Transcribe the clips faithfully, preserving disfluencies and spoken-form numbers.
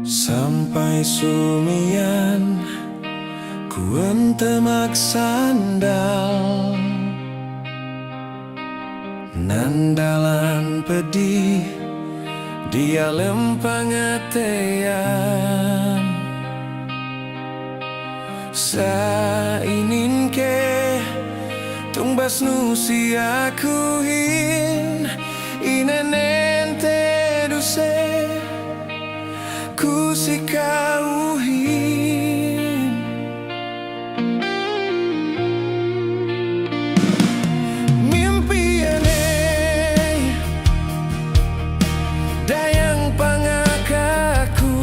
Sampay sumiyan ku ente magsandal, nandalan peddi' diyalem pangateyan. Sa' inin ke tungbasnu si akuhin, ine ne ente duse ku si ka'uhin. Mimpi iye ne dayang pangakaku,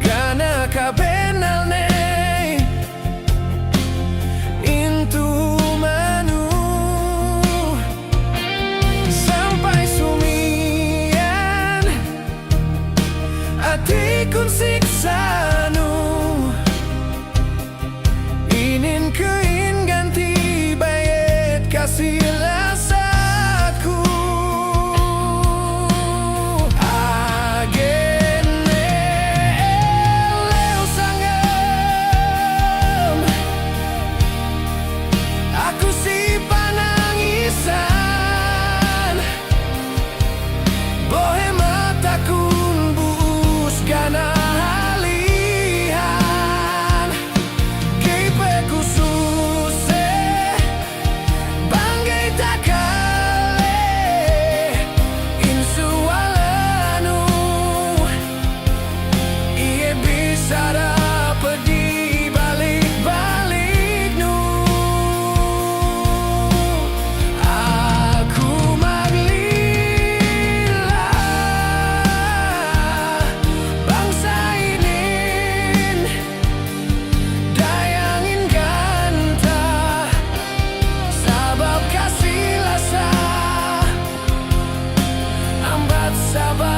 ga' ne kabennalne in tumanu. Sampay sumiyan atikun siksanu, inin ke in ganti bayed kasilasaku. Agen ne ellew sangem aku si panangisan, bohe' matakun bu'us ga' ne halihan. Key pe ku suse bang ga'i takale in suwalanu, iye bissara peddi' balik-baliknu. Aku maglilla bang sa' inin dayangin ganta', sabab kasilasa ambat sabab